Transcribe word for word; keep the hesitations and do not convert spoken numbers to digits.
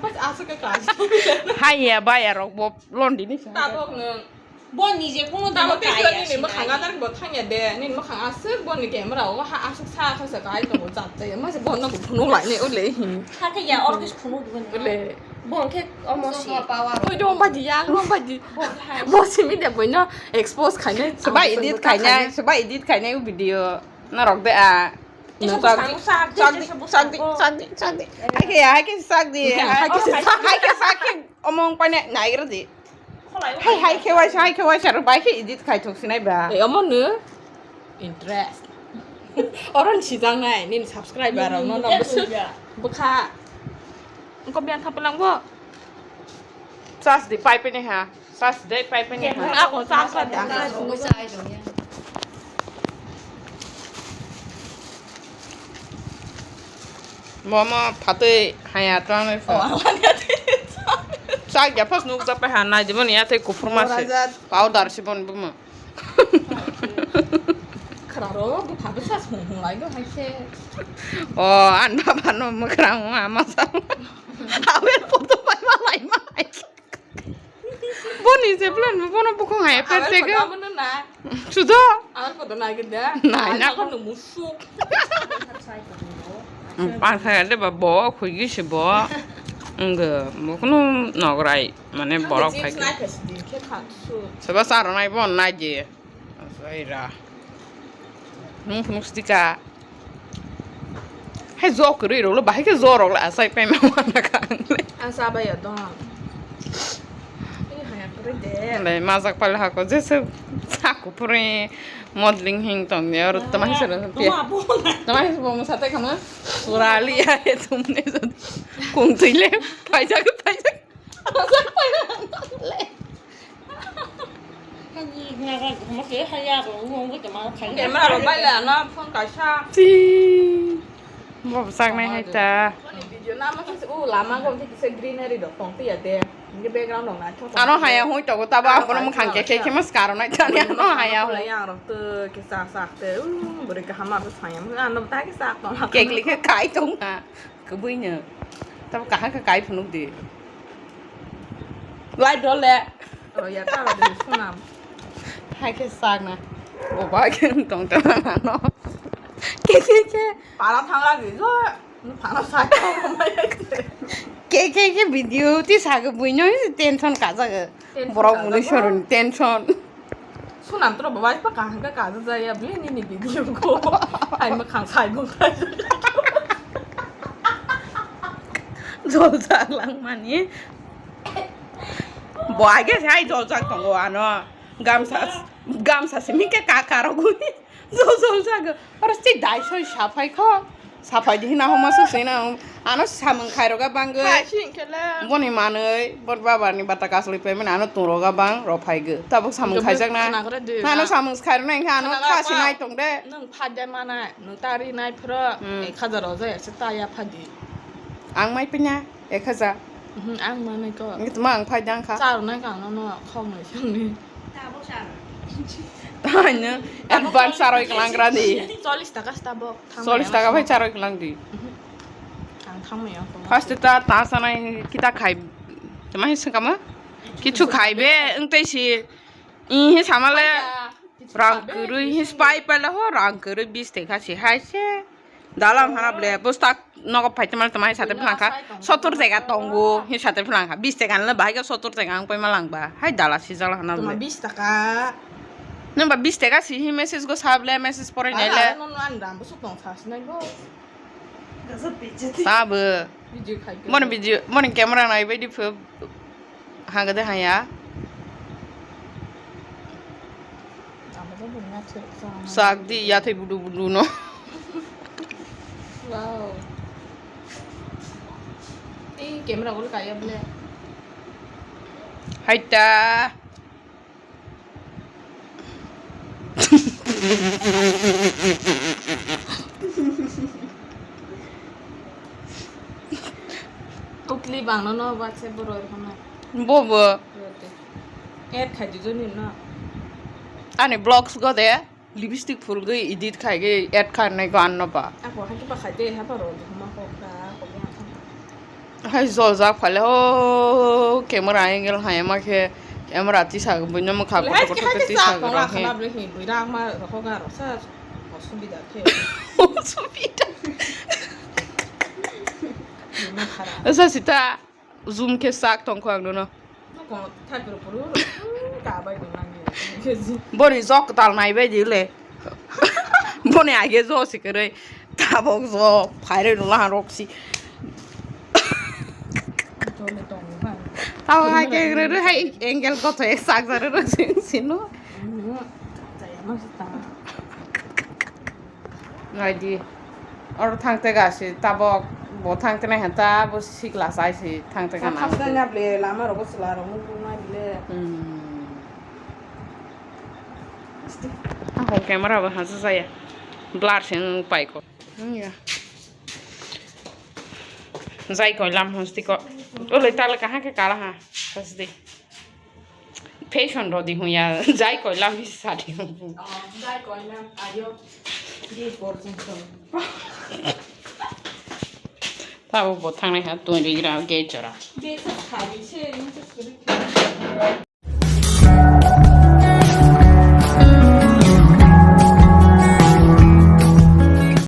Aswk bai aswk khe kaji. Hai ya, bai ya rok bo lon dini sa. Tabok nwng. Bo nije kuno Tabok dino khe kaya nini mwkhang sinai. Ganar bo thangya de. Nini mwkhang aswk boni camera o ha aswk sa kha sa kai tongo jat jai. Ma se bo no phunuk lai ne ule hin. Hakhe ya or khe phunuk diboni. Ule. Bo khe omo si. Oi do ba di ya, ro ba di. Bo khe hai. Bo simi de bo no expose khaine. Soba edit khaine, soba edit khaine video. Norok de a. Nung sak, sak di, sak di, sak di, sak di. Hai khe, hai khe sak di, hai khe sak, hai khe sak khe omong paine naigra di. Hai, hai khe waisa, hai khe waisa rw bai khe edit khai thok sinai ba. Ei, omo no interest. Oron sijang nai, nini subscriber rok no no bwswk bwkha. Engko biang kha pelang bo. Sas di pai pene ha. Sas dei pai pene ha. Ako sas sa da. Momo phatwi haya tong nai sa. Sak ya pas nuk japai ha nai jibon ya tei kuphur ma se. Powder si bon buma. Khraro bwkha bwsa song song lai go hai se. O an baba no mwkrang ma ma sa. Awel photo pai ma lai ma hai. Boni je plan bono bukhung hai per tege. Sudo. Awel photo nai gede. Nai na ko musuk. Ang saya de ba bo khoi gi se bo. Nge mo kono nograi mane borok khai. Soba saro nai bon nai je. Asai ra. Nung phunuk stika. Hai jo kwrwi rok le bahai khe jo rok le asai pai ma wana kha ang le. Ang sa bai ya dong. Ini haya kwrwi de. Le majak pale hako jese sa kuphuri modeling hing tong ya oro tama hisa ro pia. Tama hisa bo musa tai khama. Surali ya he tumne kung tui le paijak paijak. Camera rok bai le ano phone kaisa. Ti. Bo bwsaknai hai ta. Ani video nama khe u lama go khe kisa greenery rok tong tiya de. Nge background rok na thok. Ano haya hui togo tabo abono mukhang khe khe khe mas karo nai tani ano haya hui. Yang rok to kisa sak te u bwrwi kaham abo sayang ano ta kisa tong. Kekli khe kai tong ha. Kwbwino. Tamo kaham khe kai phunuk di. Light rw le. Oh, ya, ta rw di, sunam. Hai khe sak na. Bo ba khe tong tong na no. Ke ke ke. Para thang la di jo. No para sa ko ma ya ke. Ke ke ke video ti sa kwbwino tension kajak. Borok muni soroni tension. Sunam tro baba pa kaham ka kaja jaya bini ni video ko. Ai ma khang sai bo. Joljak langmani. Bo age sai joljak tongo ano. Gamsa gamsa simi ke ka karogwi. Joljak. Oro si dai soi saphai kho. Saphai di hina homa se sina ano samung khai roga bangwi. Khai si kele. Boni manwi bor baba ni bata kasli payment ano tung roga bang ro phai gwi. Tabuk samung khai jak na. Na ano samung khai rok na ano khasi nai tong de. Nung phai de mana nung tari nai phro ek hajar o jaya se ta ya phai di. Ang mai pinya ek hajar. Mhm, ang manai ko. Ngi tma ang phai dang kha. Char nai kang no no khong nai song ni. Tamo char. Tanya advance saroi kelang gradi. Cholis taka stabok. Cholis taka bai charoi kelang di. Mhm. Ang thang mai ang. First ta ta sanai kita khai. Tma hi sengkama? Kichu khai be engtai si. Ihi samale. Rang kwrwi hi spai pala ho, rang kwrwi bis teka si hai se. Dalam hana ble, bwstak nogo phai tongmani tongmani sate phlangkha. Sotor teka tongo hi sate phlangkha. Bis teka nle bahai khe sotor teka ang paima langba. Hai dala si jala hana ble. Toma bis taka. Nang ba bis teka si hi message go sable, message porai nai le. Nono an ram bwswk tong sa sinai bo. Sabo. Video khai. Moni video, moni camera nai bai di phu. Hangade haya. Sak di ya thai budu budu no. Wow. Ei camera gol kaya ble. Haita. Tukli bangno no WhatsApp bo roi khana. Bo bo. Add khai di joni no. Ani vlogs go de lipstick phulgwi edit khaigwi add khainai go anno ba. Ako hai kiba khai de ha baro ma ko ka ko ya. Hai jol jak phale ho camera angle hai ma khe camera tisa buino mokha kotor kotor khe tisa rang he. Buira ma rokho ga roksa osubida khe. Osubida. Asa sita zoom khe sak tongkho ang nono. Boni jok tal nai bai di le. Boni age jo si kere. Tabok jo phairoi no lahan rok si. Tabok hai kegre re hai angle kotho ek sak jare re sing sino. Naidi. Oro thangte ga si tabok bo thangte nai hanta bo sikla sai si thangte ga na. Thangte na ble lama rogo sila rogo nai ble. Hmm. Ako camera bo hasa saya. Blur sing pai ko. Hmm, ya. Jai koi lam hosti ko. Ole tale kaha ke kala ha. Hosti. Fashion rodi huya. Jai koi lam bisa di. Jai koi lam ayo. Di porjinto. Tabo bo thangnai ha twi rigra ge chora. Be sa khari se ni se suri.